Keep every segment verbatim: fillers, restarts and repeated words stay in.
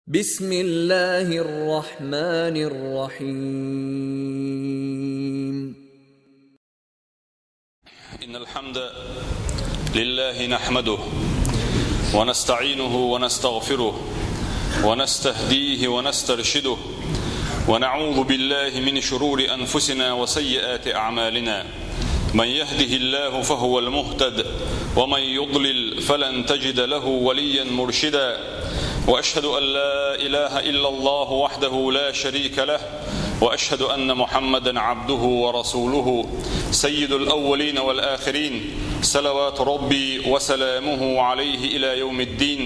بسم الله الرحمن الرحيم. إن الحمد لله نحمده ونستعينه ونستغفره ونستهديه ونسترشده، ونعوذ بالله من شرور أنفسنا وسيئات أعمالنا. من يهده الله فهو المهتد، ومن يضلل فلن تجد له وليا مرشدا. وأشهد أن لا إله إلا الله وحده لا شريك له، وأشهد أن محمدا عبده ورسوله، سيد الأولين والآخرين، صلوات ربي وسلامه عليه إلى يوم الدين.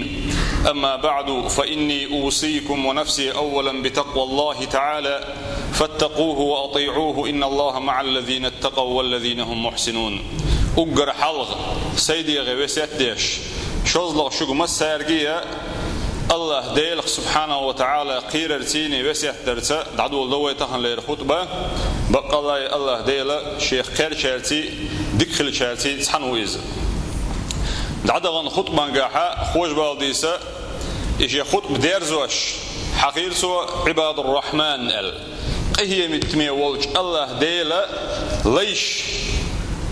أما بعد، فإني أوصيكم ونفسي أولا بتقوى الله تعالى، فاتقوه وأطيعوه، إن الله مع الذين اتقوا والذين هم محسنون. Уггар хьалха, сай дегӀе весет деш, шозлагӀа шуга массаьрга а АллахӀ Делах, субхьанаху ва таӀала, кхерарций, весет дарца дӀадоладу вай таханлера хутӀба. Баккъалла а АллахӀ Дела Шех кхерачаьрций, дика хилачаьрций цхьана ву иза. ДӀадаханчу хутӀбангахьа хож бала дийца, и шен хутӀба дерзош, хьахийра цо «Ӏибадур-Рахьман» аьлла. Къинхетаме волчу АллахӀ Делан лайш,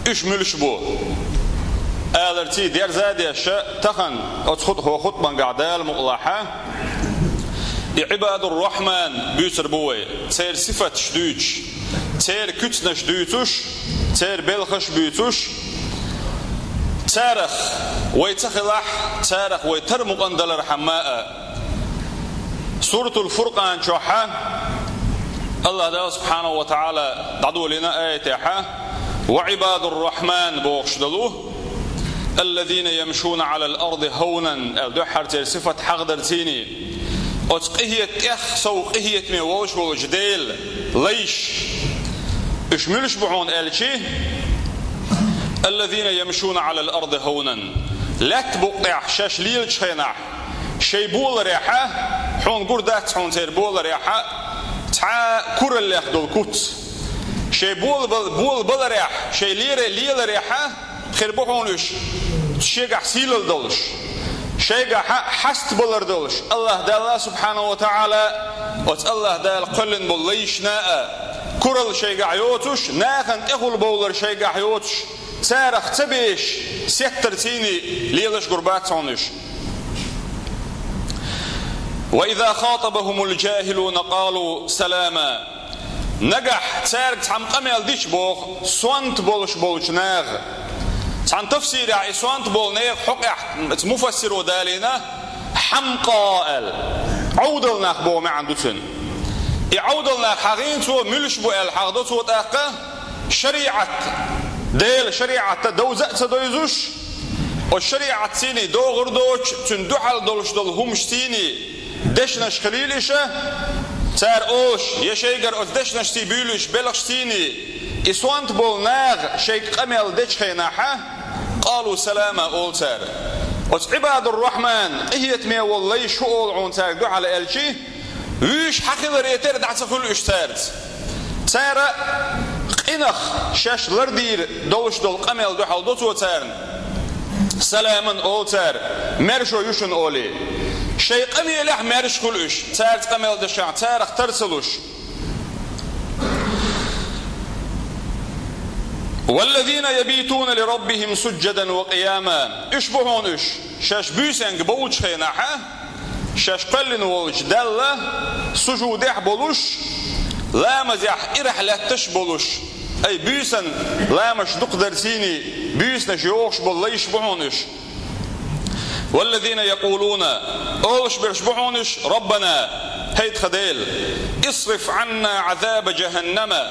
уьш муьлш бу аларций дерза а деш, тахана оцу хутӀ-, хӀо хутӀбангахь Дала мукъалахь, и «Ӏибадур-Рахьман» буьйцур бу вай, церан сифаташ дуьйцуш, церан куьцнаш дуьйцуш, церан белхаш буьйцуш, царах вай ца хилахь, царах вай тар-мукъана далархьама а. Суратул Фуркъан чохь АллахӀ Дала, субхьанаху ва таӀала, дӀадолийна аятехь, «Ва Ӏибадур-Рахьман» бохуш долу, «Аллазина ямшуна Ӏалал арди хьавнан», аьлла, дуьххьара церан сифат хьахдарций, оцу къинхета тӀех сов къинхетаме волуш волчу Делан лайш, уьш муьлш бу хьуна аьлчи, «Аллазина ямшуна Ӏалал арди хьавнан». Лаьтта букъ тӀехь шаьш лелачу хенахь, шайн боларехь, хьуна гур дац хьуна церан боларехь, цхьа кураллех долу куц. Шайн бола-, бола-, баларехь, шайн лера-, леларехь хир бу хьуна уьш, шегахь сийлалла долуш, шайгахь хьастабалар долуш. АллахӀ Дала, субхьанаху ва таӀала, оцу АллахӀ Дала кхоьллина болу лайшна а куралла шайгахь йоцуш, нахана тӀехула бовлар шайгахь йоцуш, царах ца беш, сеттарций лелаш гур бац хьуна уьш. «Ва иза хатабахумул жахилуна къалу салама». Нагахь цаьрга цхьамма къамел дича боху, сонта болуш болчу наха. Цхьана тафсирехь и сонта болу нехан хьокъехь муфассиро далийна «хьамкъа» аьлла, Ӏовдал нах боху маьӀна ду цуьнан. И Ӏовдал нах хьахийна цо, муьлш бу аьлла хьахдо цо тӀаккха, шариӀат, Делан шариӀатта довза а ца довзуш, оцу шариӀатций догӀур доцуш, цуьнан дуьхьал долуш долу хӀуманашций дешнаш хилийла иша, цара олуш, я шайгара оцу дешнашций буьйлуш белхашций, и сонта болу наха шайга къамел дечу хенахь, «къалу салама» олу цара. Оцу «Ӏибадур-Рахьман», къинхетаме волу лайш хӀун олу хьуна цаьрга дуьхьал аьлчи, вуьйш хьан хиларе терра дӀа ца хуьлу уьш цаьрца. Цара къинах шаьш лардийр долуш долу къамел дуьхьал до цо царна. «Саламан» олу цара, маьршо ю шуна олий. Шайн къамелехь маьрша хуьлу уьш, цаьрца къамел дешахь, царах тар ца луш. «Валлазина ябитуна ли раббихим сужжадан ва къияма». Уьш бу хьуна уьш, шаьш буьйсанга бовлучу хенахь, шаьш кхоьллина волчу Далла сужудехь болуш, ламазехь ирахь лаьтташ болуш, ай, буьйсан ламазаш дукха дарций, буьйсанаш йохуш болу лайш бу хьуна уьш. «Валлазина якъулуна», олуш берш бу хьуна уьш: «Раббана, хӀай тхан Дела, исриф Ӏанна Ӏазаба жаханнама».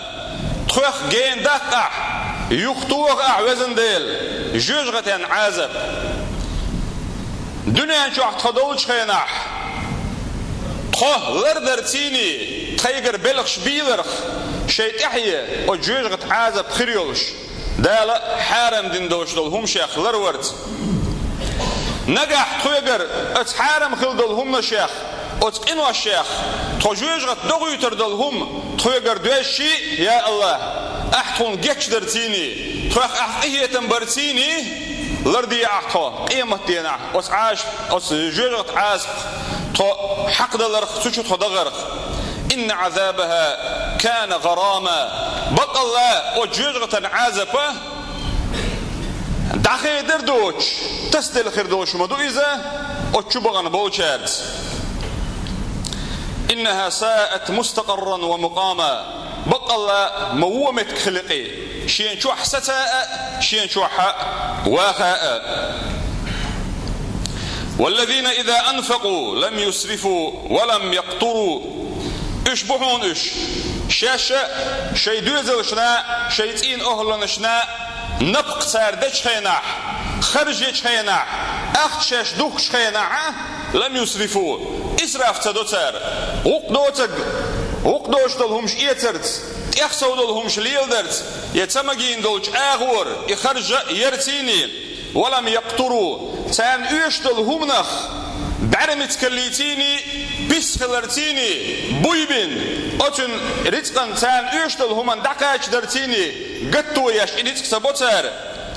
Тхох гена даккха ахь, юхатоха ахь, везан Дела, жоьжахатин Ӏазап. Дуьнен чохь тхо долчу хенахь, тхо лардарций, тхайгара белхаш бийларх, шайн тӀаьхье оцу жоьжахатин Ӏазап хир йолуш, Дала хьарам дина долуш долу хӀума шех ларварца. Нагахь тхоьгара оцу хьарам хила долу хӀуманашех, оцу къиношех тхо жоьжахатин дохуьйтур долу хӀума тхоьгара доьзчий, я АллахӀ, ахь тхуна гечдарций, тхох ахь къинхетам барций, лардехь ахь тхо къематденахь оцу Ӏазап, оцу жоьжахатин Ӏазапах. тхо хьакхадаларх, цу чу тхо дахарх. إن عذابها كان غراما. Бакъалла, оцу жоьжахатан Ӏазапа дӀахедар доцуш, тасаделла хир долуш ма ду иза оцу чу бахана болчаьрца. إنها ساءت مستقرا ومقاما. Бакъалла, ма вон меттиг хили кхин, шена чохь саца а, шена чохь ваха а. والذين إذا أنفقوا لم يسرفوا ولم يقتروا. Уьш бу хьуна уьш, шаьш а шайн доьзалшна, шайн цӀийнан охӀланашна напха цара дечу хенахь, харжечу хенахь, ахча шаьш духкучу хенахь а, لم يسرفوا, исраф ца до цара. ГӀукъ доцург, гӀукъ доцуш долу хӀумаш эцарца, тӀех сов долу хӀумаш леладарца, я ца магийна долчу агӀор и харжа яр цийний. ولم يقتروا, царна оьшуш долу хӀуманах бӀаьрмеца хиларцийний, пис хиларцийний, буй бина, оцуьнан рицкъан царна оьшуш долу хӀуманна дӀакхачадарцийний, гатто еш и рицкъ ца бо цара.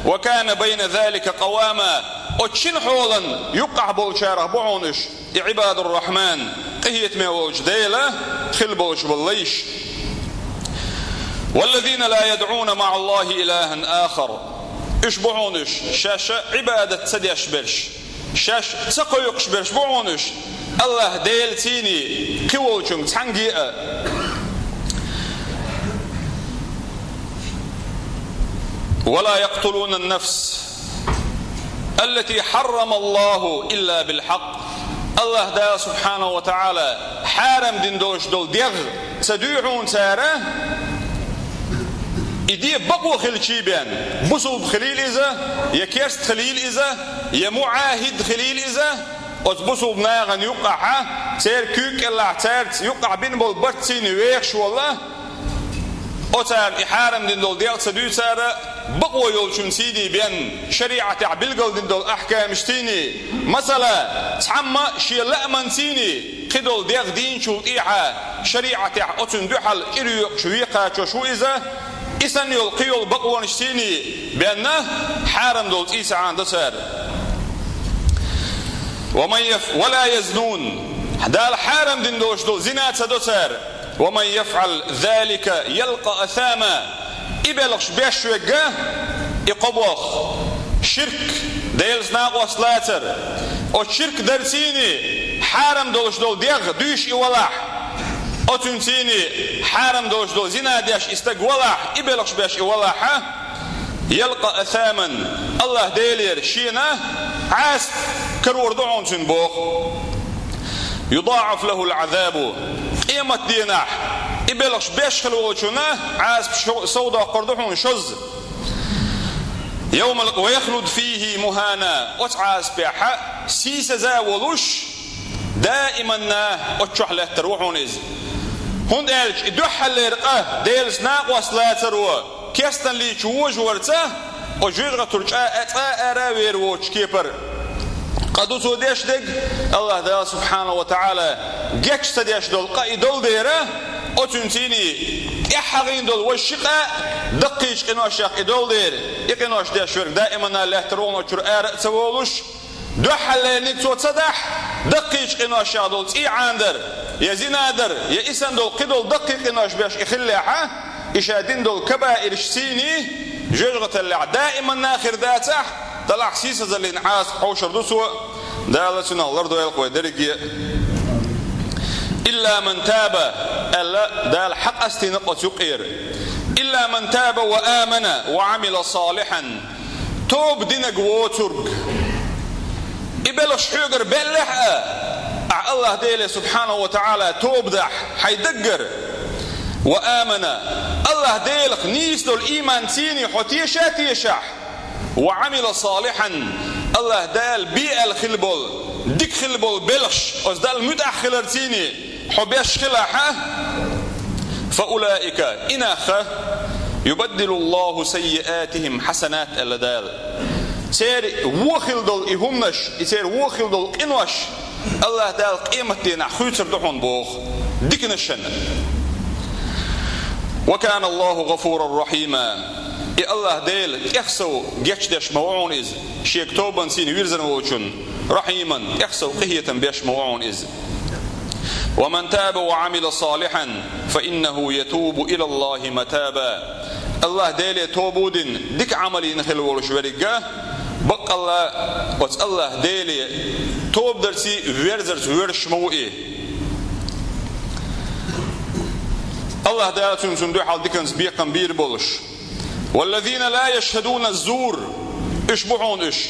وكان بين ذلك قواما. Оцу шина хьолан юккъахь болчарах бу хьуна уьш, и عباد الرحمن, къинхетаме волчу Дела хила болуш болу лайш. والذين لا يدعون مع الله إلها آخر. Уьш бу хьуна уьш, шаьш а Ӏибадат ца деш берш, шаьш ца кхойкхуш берш бу хьуна уьш, АллахӀ Дела цийний, кхин волчуьнга цхьаьнгге а. ولا يقتلون النفس التي حرم الله إلا بالحق. АллахӀ Дала, субхьанаху ва таӀала, хьарам дина долуш долу дегӀ ца дуьй хьуна цара, и де бакъо хилчий бен, бусулба хилийла иза, я керста хилийла иза, я муӀахӀид хилийла иза, оцу бусулба нахана юккъахьа, церан куьйга кӀелахь цаьрца юккъахь бина болу барт цийний вехаш волла, оцарна и хьарам дина долу дегӀ ца дуьй цара, бакъо йолчун цийний бен, шариӀатехь билгал дина долу ахькамаш цийний. Масала, цхьамма шен лааман цийний, кхидолу дегӀ дийначул тӀехьа, шариӀатехь оцунна дуьхьал кӀира йоькъуш векхачош ву иза, и санна йолу кхин йолу бакъонаш цийний бенна, хьарам долу цӀий ца Ӏандо цара. ومن يف-، ولا يزنون. Дала хьарам дина долуш долу зина ца до цара. ومن يفعل ذلك يلق أثاما. И белхаш беш верг, и кхо боху: ширк, Делаца накъост лацар. Оцу ширк дарцийний хьарам долуш долу дегӀ дуьйш и валахь, оцуьнцийний хьарам долуш долу зина деш и стаг валахь, и белхаш беш и валахьа, يلق أثاما, АллахӀ Делера шена Ӏазап карор ду хьуна цуьнан боху. يضاعف له العذاب. Къематденахь и белхаш беш хила волчунна Ӏазап шо-, совдоккхур ду хьуна шозза. يوم ال-، ويخلد فيه مهانا. Оцу Ӏазапехь сийсаза а волуш, даиманна оцу чохь лаьттар ву хьуна иза. ХӀунда аьлча и дуьххьаллера къа Делаца накъост лацаро, керстаналличу вожаварца, оцу жоьжахатуьра чӀа а, цкъа а ара а вер воцучу кепара къа ду цо деш дерг, АллахӀ Дала, субхьанаху ва таӀала, геч ца деш долу къа и долу дера, оцуьнцийний тӀаьхьа гӀийна долу важа ши къа даккхийчу къиношех и долу дера, и къинош деш верг даиманна лаьттар ву хьуна оцу чуьра ара а ца волуш, дуьххьаллерниг цо ца дахь, даккхийчу къиношех долу цӀий Ӏанадар, я зинадар, я и санна долу кхидолу даккхий къинош беш и хиллехьа, и ша дина долу кабаираш цийний, жоьжахаталлехь даиманна хир дацахь, делахь сийсазаллин Ӏазап хьошур ду цо, Дала цунах лардойла вай дерриге а. إلا من تاب, аьлла, Дала хьакъастийна оцу юкъера. إلا من تاب وآمن وعمل صالحا. Тоба динарг воцург. И белхаш хьоьгара беллехь а, ахь АллахӀ Деле, субхьанаху ва таӀала, тоба дахь хьайн даггара. وآمن, АллахӀ Делах нийса долу ийман цийний хьо теша а тешахь, وعمل صالحا, АллахӀ Дала бе аьлла хила болу, дика хила болу белхаш, оцу Далла муьтӀахь хилар цийний хьо беш хилахьа, فأولئك, и нах, يبدل الله سيئاتهم حسنات, аьлла Дала. Церан вон хила долу и хӀуманаш, и церан вон хила долу къинош АллахӀ Дала къематденахь хуьйцур ду хьуна боху диканашна. وكان الله غفورا رحيما. И АллахӀ Дела тӀех сов гечдеш ма ву хьуна иза, шега тобанцийна вирзина волчун, رحيما, тӀех сов къинхетам беш ма ву хьуна иза. ومن تاب وعمل صالحا فإنه يتوب إلى الله متابا. АллахӀ Деле тоба дина, дика Ӏамал йина хилла волуш верг а, баккъалла оцу АллахӀ Деле тоба дарций, верзарца воьрзуш ма ву и. АллахӀ Дала цуьнан цунна дуьхьал диканца бекхам бийр болуш. والذين لا يشهدون الزور. Уьш бу хьуна уьш.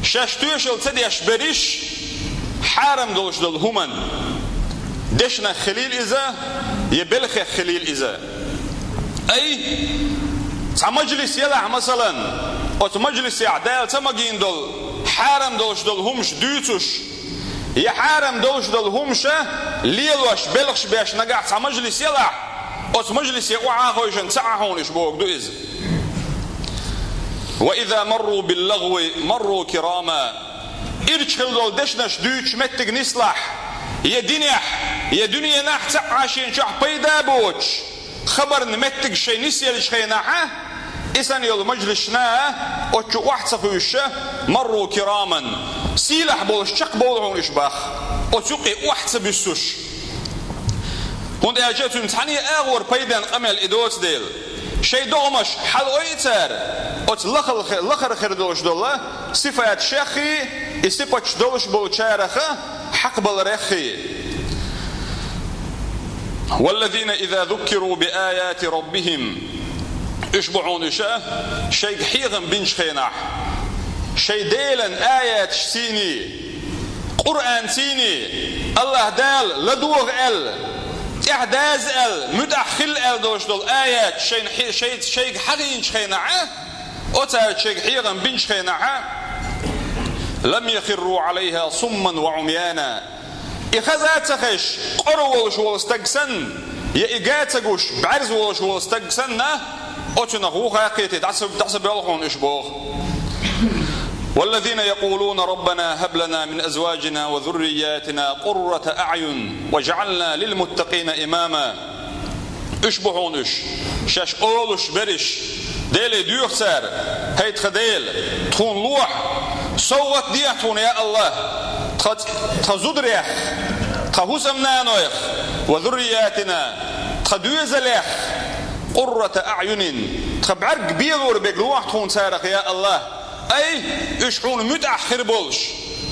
Шаьш тоьшалла ца деш берш, хьарам долуш долу хӀуманна, дешнах хилийла иза, я белхех хилийла иза. Ай, цхьа мажлис елахь, масалан, оцу мажлисехь Дала ца магийна долу, хьарам долуш долу хӀумаш дуьйцуш, я хьарам долуш долу хӀумаш лелош, белхаш беш нагахь цхьа мажлис елахь, оцу мажлисе охьа а хевшина ца Ӏа хьуна уьш бохург ду иза. وإذا مروا باللغو مروا كراما. Ирча хилла долу дешнаш дуьйцуш меттиг нислахь, я динехь, я дуьненахь цхьа а шен чохь пайда а боцуш, хабарна меттиг шайн нисъеллачу хенахь а, и санна йолу мажлисашна а, оцу чу охьа ца хуьйшуш а, مروا كراما, сийлахь болуш чекхбовла хьуна уьш боху, оцу юкъе охьа ца буьссуш. ХӀунда аьлча цуьнан цхьаьна а агӀор пайденна къамел и доцу дела. Шайн догӀмаш хьалаойу цара, оцу лахал-, лахара хир долуш долу сифаташеххий, и сифаташ долуш болчарах а хьакхабалареххий. والذين إذا ذكروا بآيات ربهم. Уьш бу хьуна уьш а, шайга хьехам бинчу хенахь, шайн Делан аяташций, Къуръанций, АллахӀ Дала ладогӀа аьлла, тӀаьхьадаза аьлла, муьтӀахь хила аьлла долуш долу аяташ шайна хье-, шай-, шайга хьахийначу хенахь а, оцара шайга хьехам бинчу хенахь а, لم يخروا عليها صما وعميانا. И хаза а ца хезаш, къора волуш волу стаг санна, я и га а ца гуш, бӀаьрзе волуш волу стаг санна, оцунах вуха а кхетий, дӀаса-, дӀасабоьлху хьуна уьш боху. والذين يقولون ربنا هب لنا من أزواجنا وذرياتنا قرة أعين واجعلنا للمتقين إماما. Уьш бу хьуна уьш, шаьш олуш берш, Деле доьху цара: «ХӀай тхан Дела, тхуна лохьа, совгӀат дехьа тхуна, я АллахӀ, тхан, тхан зударех, тхан хӀусамнанойх, وذرياتنا, тхан доьзалех, قرة أعين, тхан бӀаьрг белор берг лохьа тхуна царах, я АллахӀ». Ай, уьш хьуна муьтӀахь хир болуш,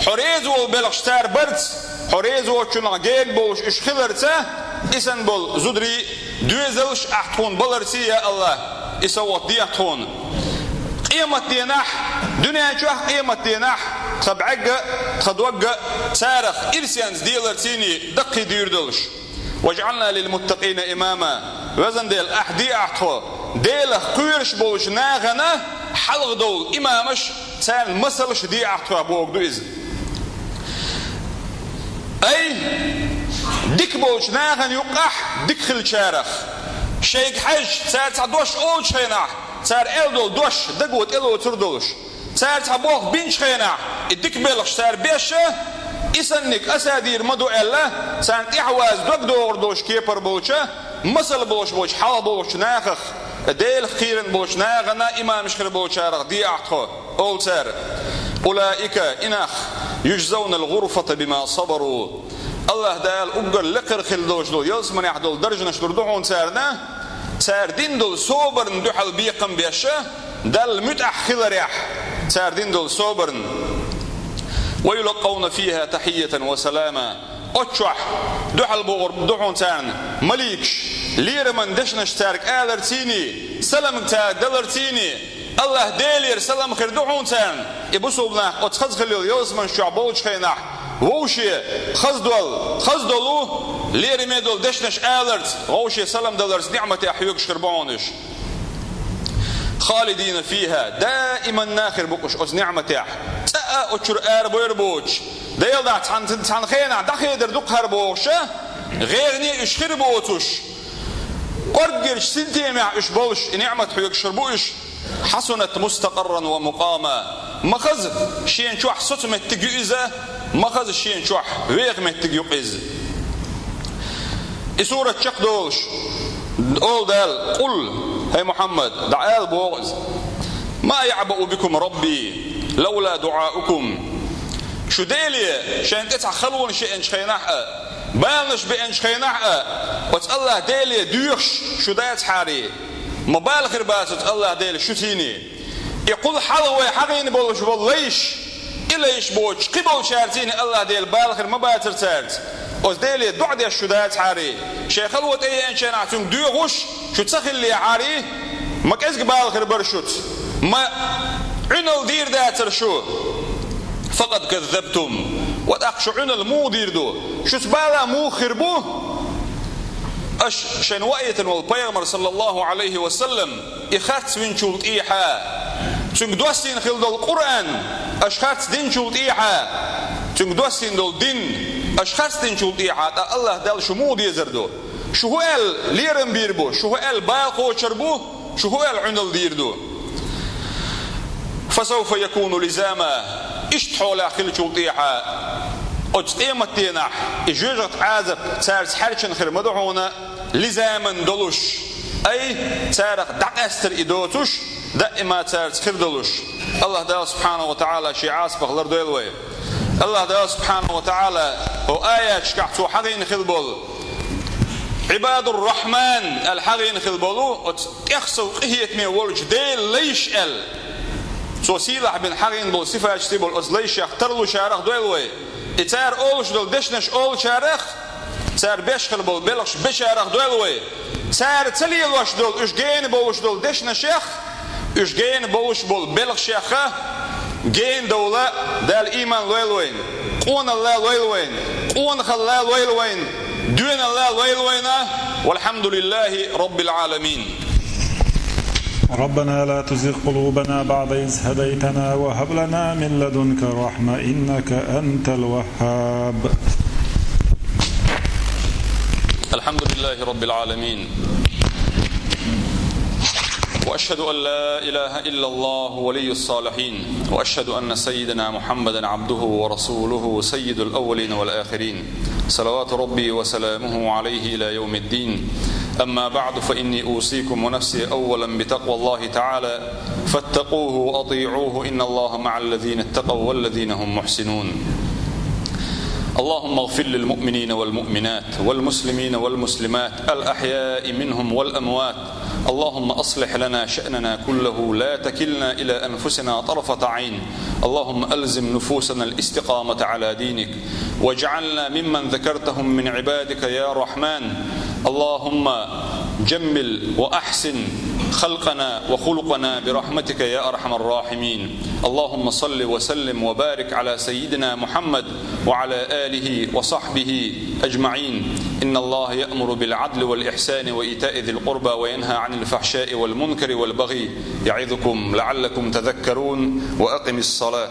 хьо реза волу белхаш цара барца, хьо реза воцучунах герга болуш уьш хиларца, и санна болу зударий, доьзалш ахь тхуна баларций, я АллахӀ, и совгӀат дехьа тхуна. Къематденахь, дуьнен чохь а, къематденахь тхан бӀаьрг а, тхан дог а царах ирсенца деларций даккхий дуьйр долуш. واجعلنا للمتقين إماما. Везан Дела, ахь де ахь тхо Делах кхоьруш болчу нахана хьалха довла имамаш, царна масалш де ахь тхо бохург ду иза. Ай, дика болчу нахана юккъахь дика хиллачарах, шайга хьаьжча, цара цхьа дош олучу хенахь, цара аьлла долу дош даго тӀелоцур долуш, цара цхьа болх бинчу хенахь, и дика белхаш цара беш а, и санниг аса дийр ма ду аьлла, царна тӀаьхьаваза дог догӀур долуш кепара болчу, масал болуш болчу, хьалха болчу нахах, Делах кхийрина болчу нахана имамаш хир болчарах де ахь тхо, олу цара. أولئك, и нах, يجزون الغرفة بما صبروا. АллахӀ Дала уггар лекхара хила долуш долу ялсаманехь долу даржанаш лур ду хьуна царна, цара дина долу собарна дуьхьал бекхам беш а, Далла муьтӀахь хиларехь, цара дина долу собарна. ويلقون فيها تحية وسلاما. Оцу чохь дуьхьал богӀур ду хьуна царна маликаш, лераман дешнаш цаьрга аларций, салам цаьрга даларций, АллахӀ Делера салам хир ду хьуна царна, и бусулба нах оцу хаза хила йолу ялсаманаш чохь болчу хенахь, вовше хаза долу, хаза долу, лераме долу дешнаш аларца, вовше салам даларца ниӀматехь хьоьгуш хир бу хьуна уьш. خالدين فيها, даиман нах хир бу уьш оцу ниӀматехь. ЦӀа а оцу чуьра арабойр боцуш, Делан дуьхьа цхьана, цхьана хенахь дӀахедар ду-кх хӀара бохуш а, гӀайгӀане уьш хир боцуш, кӀорггерчу синтемехь уьш болуш, и ниӀмат хьоьгуш хир бу уьш. حسنت مستقرا ومقاما. Ма хаза шен чохь соцу меттиг ю иза, ма хаза шен чохь веха меттиг ю-кх иза. И сурат чекхдолуш, олу Дала: قل, хӀай Мухьаммад, дӀаала боху иза: ما يعبأ بكم ربي لولا دعاؤكم. Шу Деле шайн тӀе цхьа халонаш еанчу хенахь а, баланаш беанчу хенахь а, оцу АллахӀ Деле доьхуш шу дацахьара, ма бала хир бац оцу АллахӀ Деле шуций. И кхул хьалха вай хьахийна болуш болу лайш, и лайш боцуш кхин болчаьрций АллахӀ Деле бала хир ма бацара цаьрца. Оцу Деле доӀа деш шу дацахьара, шайн хало тӀееанчу хенахь цуьнга доьхуш шу ца хиллехьара, ма кӀезиг бала хир бара шуца, ма Ӏуьналла дийр дацара шу. «Факъад каззабтум». Ва тӀаккха шу Ӏуьналла муха дийр ду? Шуьца бала муха хир бу? Аша шайна ваийтина волу пайхамар, саллаллаху Ӏалайхи ва саллам, и харц винчул тӀехьа, цуьнга доссийна хилла долу Къуръан аша харц динчул тӀехьа, цуьнга доссийна долу дин аша харц динчул тӀехьа, тӀаккха АллахӀ Далла шу муха дезар ду? Шу хӀун аьлла лерам бийр бу? Шу хӀун аьлла бала кхочур бу? Шу хӀун аьлла Ӏуьналла дийр ду? «Фасавфа якуну лизама». Иштта хьолехь хиллачул тӀехьа, оцу къематденахь и жоьжахатин Ӏазап цаьрца хьаьрчина хир ма ду хьуна, лизаман долуш, ай, царах дӀакъаьстар и доцуш, даима цаьрца хир долуш. АллахӀ Дала субхьанаху ва таӀала шен Ӏазапах лардойла вай. АллахӀ Дала субхьанаху ва таӀала хӀокху аяташкахь цо хьахийна хилла болу «Ӏибадур-Рахьман» аьлла хьахийна хилла болу, оцу тӀех сов къинхетаме волчу Делан лайш аьлла. Цо сийлахь бина хьахийна болу сифаташ тӀе болу оцу лайшех тарлушарах дойла вай. И цара олуш долу дешнаш олучарах, цара беш хилла болу белхаш бечарах дойла вай. Цара ца лелош долу, уьш гена болуш долу дешнашех, уьш гена болуш болу белхашеха гена довла. Дала ийман лойла вайна, къоналла лойла вайна, къонахалла лойла вайна, доьналла лойла вайна. Валхьамдулиллахи Раббил Ӏаламин. ربنا لا تزغ قلوبنا بعد إذ هديتنا وهب لنا من لدنك رحمة إنك أنت الوهاب. الحمد لله رب العالمين. وأشهد أن لا إله إلا الله ولي الصالحين، وأشهد أن سيدنا محمدا عبده ورسوله سيد الأولين والآخرين، صلوات ربي وسلامه عليه إلى يوم الدين. أما بعد، فإني أوصيكم ونفسي أولا بتقوى الله تعالى، فاتقوه وأطيعوه، إن الله مع الذين اتقوا والذين هم محسنون. اللهم اغفر للمؤمنين والمؤمنات والمسلمين والمسلمات الأحياء منهم والأموات. اللهم أصلح لنا شأننا كله لا تكلنا إلى أنفسنا طرفة عين. اللهم ألزم نفوسنا الاستقامة على دينك، واجعلنا ممن ذكرتهم من عبادك يا رحمن. اللهم جمل وأحسن خلقنا وخلقنا برحمتك يا أرحم الراحمين. اللهم صل وسلم وبارك على سيدنا محمد وعلى آله وصحبه أجمعين. إن الله يأمر بالعدل والإحسان وإيتاء ذي القربى وينهى عن الفحشاء والمنكر والبغي، يعظكم لعلكم تذكرون. وأقم الصلاة.